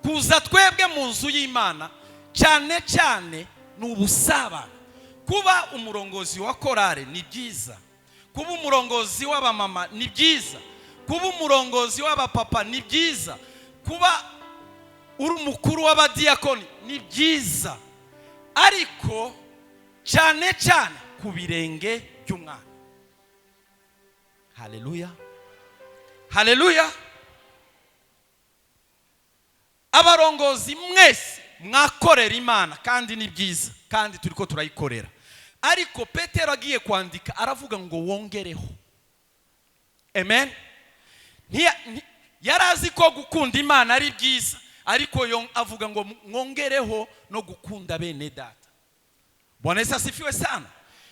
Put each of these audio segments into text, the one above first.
Kuza twebwe mu nzu y'Imana cyane cyane ni ubusabane. Kuba umurongozi wa korale ni byiza, kuba umurongozi w'abamama ni byiza, kuba umurongozi w'abapapa ni byiza, kuba uri umukuru w'abadiyakoni ni byiza, ariko cyane cyane ku birenge by'umwana. Haleluya, haleluya. Abarongozi mwese mwakorera Imana kandi ni byiza, kandi turiko turayikorera, ariko Petero agiye kwandika aravuga ngo wongereho. Amen. Yari azi ko gukunda Imana ari byiza, ariko avuga ngo mwongereho no gukunda bene data. Bwana Yesu asifiwe sana.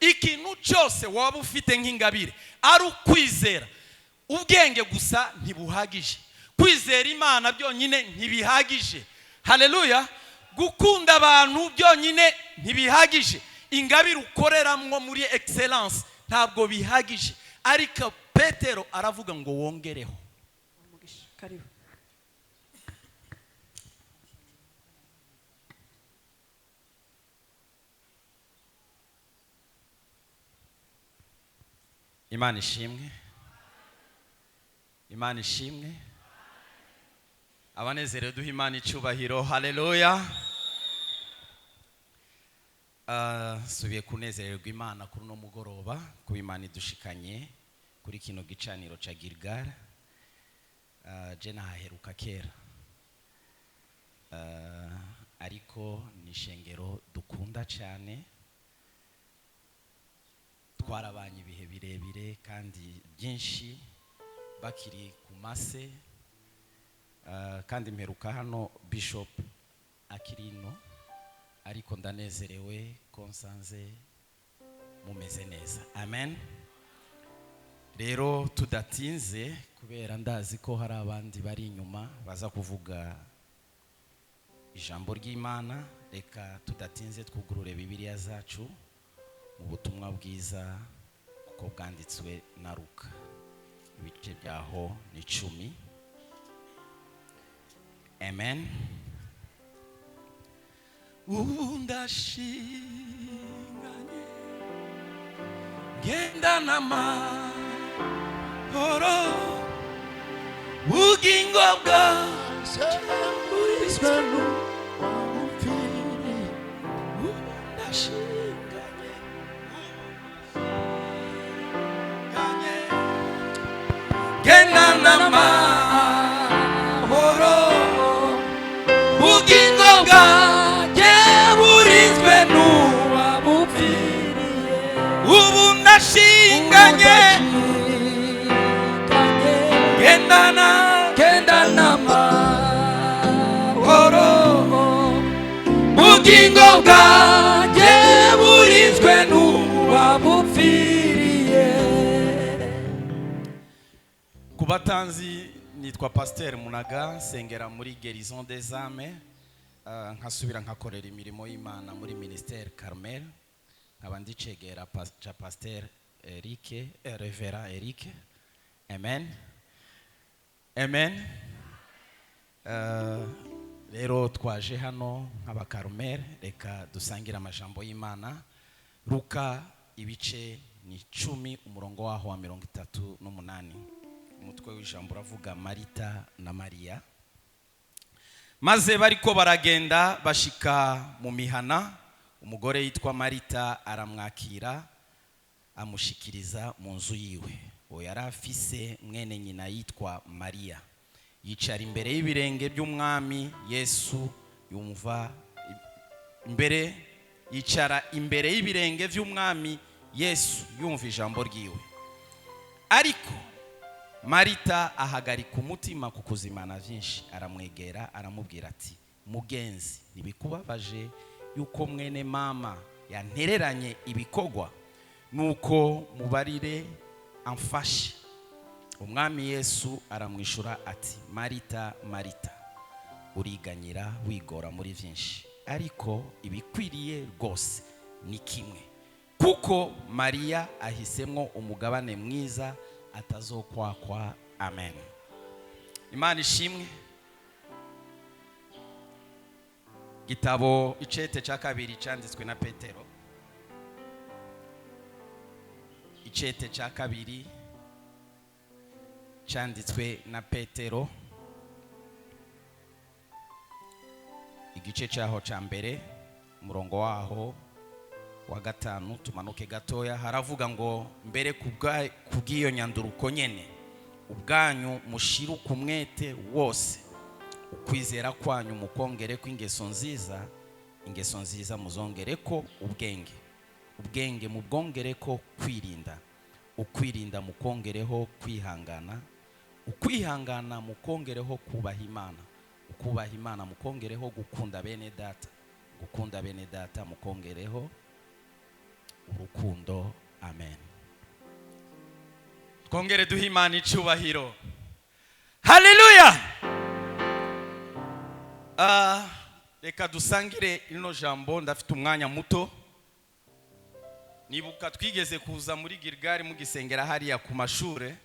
Ikintu cyose waba ufite nk'ingabire ari ukwizera, ubwenge gusa ntibuhagije, kwizera Imana byonyine ntibihagije. Haleluya. Gukunda abantu byonyine ntibihagije, ingabire ukoreramwo muri excellence ntabwo bihagije, ariko Petero aravuga ngo wongereho. Umugisha, karibu. Imana ishimwe, Imana ishimwe. Abanezerewe duha Imana icyubahiro. Haleluya. Subiye kunezererwa Imana kuri uno mugoroba, kuba Imana idushikanye kuri kino gicaniro ca Gilgal. Je nahaheruka kera, ariko ni ishengero dukunda cyane, twarabanye ibihe birebire kandi byinshi bakiri ku mase. Kandi mperuka hano Bishop akirino, ariko ndanezerewe ko nsanze mumeze neza. Amen. Rero tudatinze, kubera ndazi ko hari abandi bari inyuma baza kuvuga ijambo ry'Imana, reka tudatinze twugurure Bibiliya zacu mu butumwa bwiza kuko bwanditswe na Luka, ibice byaho ni 10. Amen. Ubu ndashinganye ngenda n'amahoro, bugingo bwanjye burizwe n'uwamupfiriye. Ubu ndashinganye ngenda n'amahoro, bugingo bwanjye burizwe n'uwamupfiriye. Ubu ndashinganye gendana n'amahoro, bugingo bwanjye burizwe n'uwamupfiriye. Ku batanzi nitwa Pasteur Munaga, nsengera muri Guérison des Âmes, nkasubira nkakorera imirimo y'Imana muri Ministère Carmel, nkaba ndicegera ca Pasteur Eric, Reverend Eric. Amen. Amen. Rero twaje hano nk'abakarumel, reka dusangire amajambo y'Imana. Luka ibice ni 10 umurongo waho wa 38. Umutwe w'ijambo uravuga Marita na Mariya. Maze bariko baragenda bashika mu mihana, umugore yitwa Marita aramwakira amushikiriza mu nzu yiwe. Uwo yari afise mwene nyina yitwa Mariya, yicara imbere y'ibirenge by'umwami Yesu, yumva imbere, yicara imbere y'ibirenge by'umwami Yesu yumva ijambo ryiwe. Ariko Marita ahagarika umutima ku kuzimana byinshi, aramwegera aramubwira ati: mugenzi, ntibikubabaje yuko mwene mama yantereranye ibikorwa? Nuko mubarire amfashe. Umwami Yesu aramwishura ati: Marita, Marita, uriganyira wigora muri byinshi, ariko ibikwiriye rwose ni kimwe, kuko Mariya ahisemwo umugabane mwiza atazokwakwa. Amen. Imana ishimwe. Gitabo icete cya kabiri cyanditswe na Petero, icete cya kabiri cyanditswe na Petero, igice cyaho cya mbere, umurongo waho wa 5, tumanuke gatoya. Haravuga ngo mbere kubw'iyo nyanduruko nyene ubwanyu mushiruke umwete wose, ukwizera kwanyu mukongere ko ingeso nziza, ingeso nziza muzongere ko ubwenge, ubwenge mubwongere ko kwirinda, ukwirinda mukongereho kwihangana, ukwihangana mukongereho kubaha Imana, ukubaha Imana mukongereho gukunda bene data, gukunda bene data mukongereho urukundo. Amen. Twongere duhe Imana icubahiro. Haleluya. Reka dusangire ino jambo, ndafite umwanya muto. Nibuka twigeze kuza muri Gilgali mugisengera hariya ku mashure,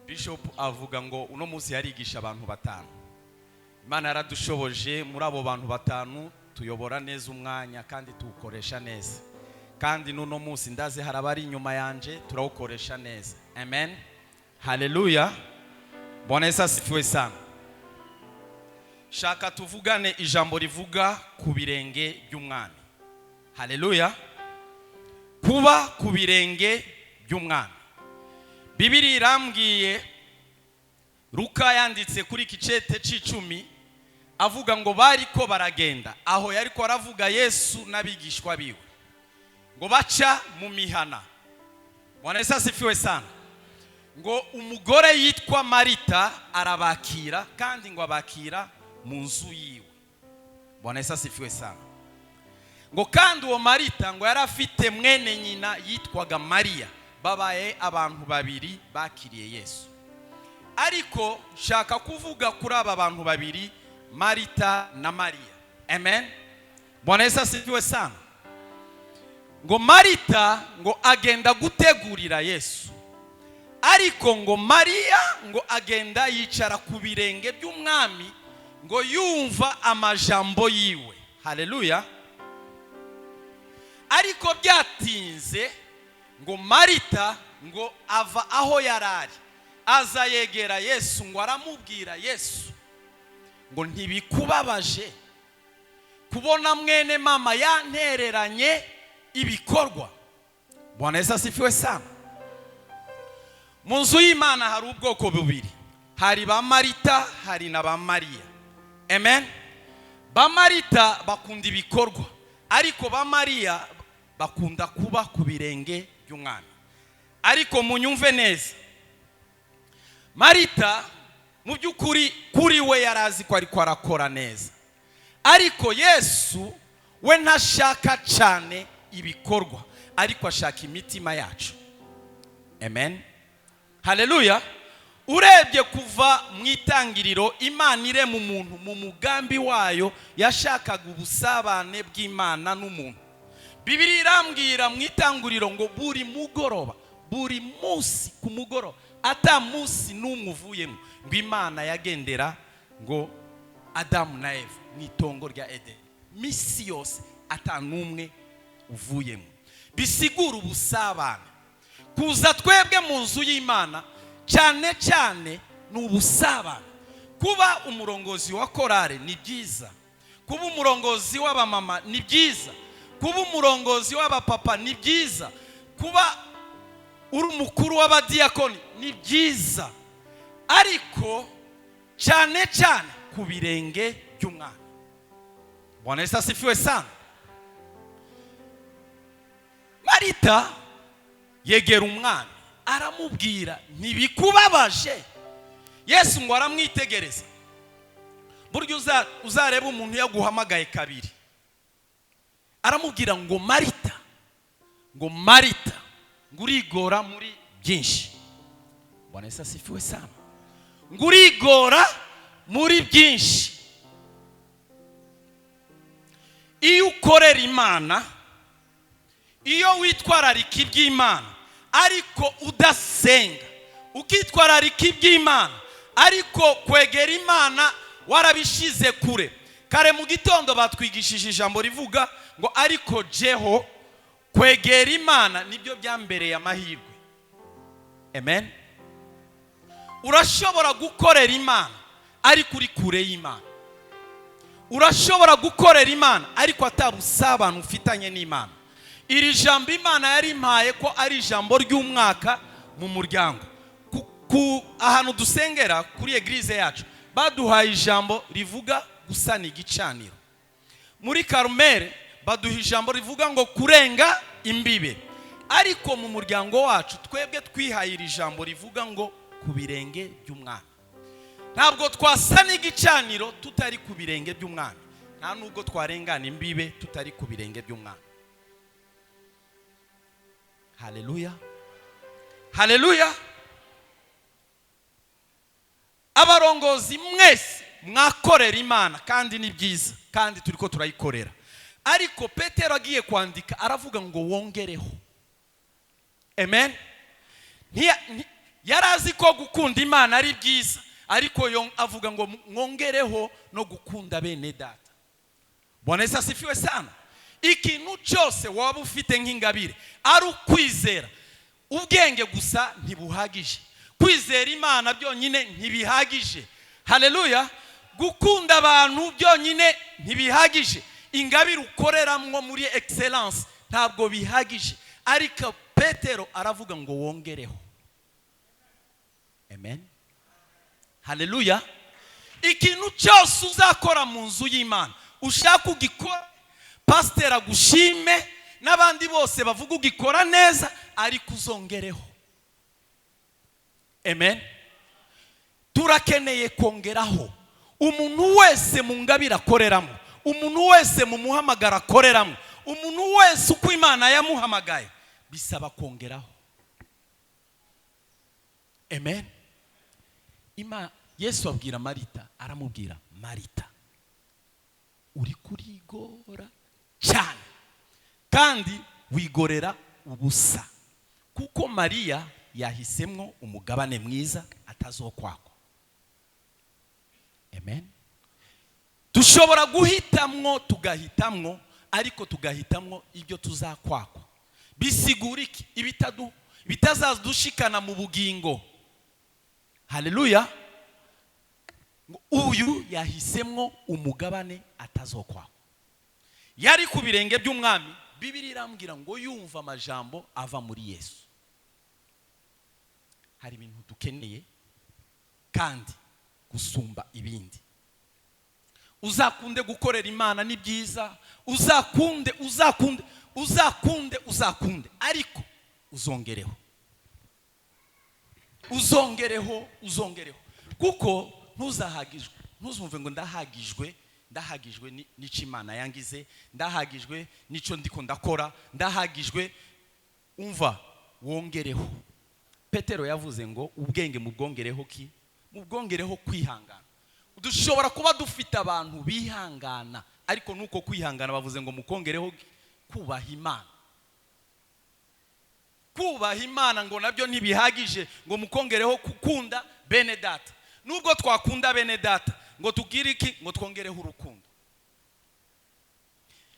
Bishop avuga ngo uno munsi yarigisha abantu 5. Imana yaradushoboje muri abo bantu 5 tuyobora neza umwanya kandi tuwukoresha neza. Kandi n'uno munsi ndaze harabari inyuma yanje turawukoresha neza. Amen. Haleluya. Bwana Yesu asifiwe sana. Shaka tuvugane ijambo rivuga ku birenge by'umwami. Haleluya. Kuba ku birenge by'umwami. Bibiri irambwiye, Luka yanditse kuri iki cete c'icumi avuga ngo bariko baragenda, aho yariko aravuga Yesu n'abigishwa biwe, ngo baca mu mihana. Bwana Yesu asifiwe sana. Ngo umugore yitwa Marita arabakira, kandi ngo abakira mu nzu yiwe. Bwana Yesu asifiwe sana. Ngo kandi uwo Marita ngo yari afite mwene nyina yitwaga Mariya, babaye abantu babiri bakiriye Yesu. Ariko shaka kuvuga kuri aba bantu babiri, Marita na Mariya. Amen. Bwana Yesu asifiwe sana. Ngo Marita ngo agenda gutegurira Yesu, ariko ngo Mariya ngo agenda yicara ku birenge by'umwami ngo yumva amajambo yiwe. Haleluya. Ariko byatinze ngo Marita ngo ava aho yarari aza yegera Yesu, ngo aramubwira Yesu ngo ntibikubabaje kubona mwene mama yantereranye ibikorwa. Bwana Yesu asifiwe sana. Mu nzu y'Imana hari ubwoko bubiri, hari ba Marita, hari na ba Mariya. Amen. Ba Marita bakunda ibikorwa, ariko ba Mariya bakunda kuba ku birenge by'umwami. Ariko munyumve neza, Marita mu by'ukuri kuri we yarazi ko ariko arakora neza, ariko Yesu we ntashaka cyane ibikorwa, ariko ashaka imitima yacu. Amen. Haleluya. Urebye kuva mu itangiriro, Imana irema umuntu mu mugambi wayo yashakaga ubusabane bw'Imana n'umuntu. Bibiliya irambwira mu itangiriro ngo buri mugoroba, buri munsi ku mugoroba, ata munsi n'umwe uvuyemo, ngo Imana yagendera ngo Adamu na Eva mu itongo rya Edeni, misi yose ata n'umwe uvuyemo. Bisigura ubusabane. Kuza twebwe mu nzu y'Imana cyane cyane ni ubusabane. Kuba umurongozi wa korale ni byiza, kuba umurongozi w'abamama ni byiza, kuba umurongozi w'abapapa ni byiza, kuba uri umukuru w'abadiyakoni ni byiza, ariko cyane cyane ku birenge by'umwami. Bwana Yesu asifiwe sana. Marita yegera umwami aramubwira ntibikubabaje. Yesu ngo aramwitegereza. Burya uzareba umuntu yaguhamagaye kabiri, aramubwira ngo Marita, ngo Marita, ngo urigora muri byinshi. Bwana Yesu asifiwe sana. Ngo urigora muri byinshi. Iyo ukorera Imana, iyo witwararika iby'Imana ariko udasenga, ukitwararika iby'Imana ariko kwegera Imana warabishize kure, Kare mu gitondo batwigishije ijambo rivuga ngo ariko jeho kwegera Imana nibyo byambereye amahirwe. Amen. Urashobora gukorera Imana ariko uri kure y'Imana. Urashobora gukorera Imana ariko atabusabane ufitanye n'Imana. Iri jambo Imana yarimpaye ko ari ijambo ry'umwaka mu muryango. Ku ahantu dusengera kuri église yacu baduhaye ijambo rivuga gusana igicaniro. Muri Karumere baduha ijambo rivuga ngo kurenga imbibe. Ariko mu muryango wacu twebwe twihaye iri jambo rivuga ngo ku birenge by'umwami. Ntabwo twasana igicaniro tutari ku birenge by'umwami, nta nubwo twarengana imbibe tutari ku birenge by'umwami. Haleluya, haleluya. Abarongozi mwese mwakorera Imana kandi ni byiza, kandi turi ko turayikorera. Ariko Petero agiye kwandika aravuga ngo wongereho. Amen. Yari azi ko gukunda Imana ari byiza, ariko yo avuga ngo mwongereho no gukunda bene data. Bwana Yesu asifiwe sana. Ikintu cyose waba ufite nk'ingabire ari ukwizera, ubwenge gusa ntibuhagije, kwizera Imana byonyine ntibihagije. Haleluya. Gukunda abantu byonyine ntibihagije, ingabire ukoreramwo muri excellence ntabwo bihagije. Ariko Petero aravuga ngo wongereho. Amen. Haleluya. Ikintu cyose uzakora mu nzu y'Imana ushaka ugikora, pasiteri agushime n'abandi bose bavuga ugikora neza, ariko uzongereho. Amen. Turakeneye kongeraho. Umuntu wese mu ngabire akoreramo, umuntu wese mu muhamagaro akoreramo, umuntu wese uko Imana yamuhamagaye, bisaba kongeraho. Amen. Yesu abwira Marita, aramubwira Marita, uri kurigora cyane kandi wigorera ubusa, kuko Mariya yahisemwo umugabane mwiza atazokwakwa. Amen. Dushobora guhitamwo tugahitamwo, ariko tugahitamwo ibyo tuzakwakwa. Bisigura iki? Ibitazadushikana mu bugingo. Haleluya. Uyu yahisemwo umugabane atazokwakwa. Yari ku birenge by'umwami. Bibiliya irambwira ngo yumva amajambo ava muri Yesu. Hari ibintu dukeneye kandi gusumba ibindi. Uzakunde gukorera Imana ni byiza, uzakunde, uzakunde, uzakunde, uzakunde, ariko uzongereho, uzongereho, uzongereho. Kuko ntuzahagijwe, ntuzumve ngo ndahagijwe, ndahagijwe n'ico Imana yangize, ndahagijwe n'ico ndiko ndakora, ndahagijwe. Umva, wongereho. Petero yavuze ngo ubwenge mubwongereho ki? Mubwongereho kwihangana. Dushobora kuba dufite abantu bihangana, ariko nuko kwihangana bavuze ngo mukongereho ki? Kubaha Imana. Kubaha Imana ngo nabyo ntibihagije, ngo mukongereho gukunda bene data. Nubwo twakunda bene data, ngo tugire iki? Ngo twongereho urukundo.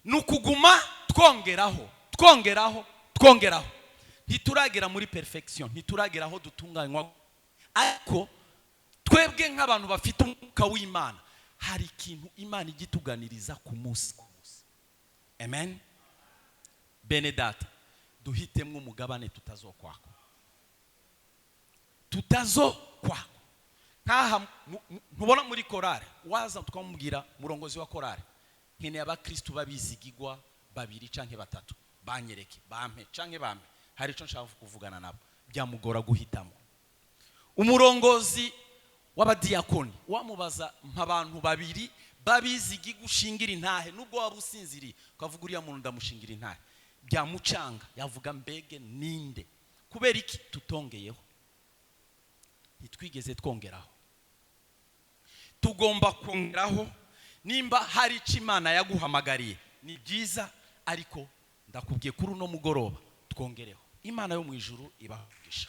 Ni ukuguma twongeraho, twongeraho, twongeraho. Ntituragera muri perfection, ntituragera aho dutunganywa, ariko twebwe nk'abantu bafite umwuka w'Imana hari ikintu Imana ijya ituganiriza ku munsi ku munsi. Amen. Bene data, duhitemwo umugabane tutazokwakwa, tutazokwakwa. Nkaha ntubona muri korale, waza tukamubwira murongozi wa korale, nkeneye abakristu babizigigwa babiri canke batatu, banyereke, bampe canke bampe, hari ico nshaka kuvugana nabo. Byamugora guhitamo. Umurongozi w'abadiyakoni wamubaza nk'abantu babiri babizigi gushingira intahe, nubwo waba usinziriye ukavuga uriya muntu ndamushingira intahe, byamucanga, yavuga mbege ninde? Kubera iki tutongeyeho? Ntitwigeze twongeraho. Tugomba kongeraho. Nimba hari icyo Imana yaguhamagariye ni byiza, ariko ndakubwiye kuri uno mugoroba twongereho. Imana yo mu ijuru ibaha umugisha.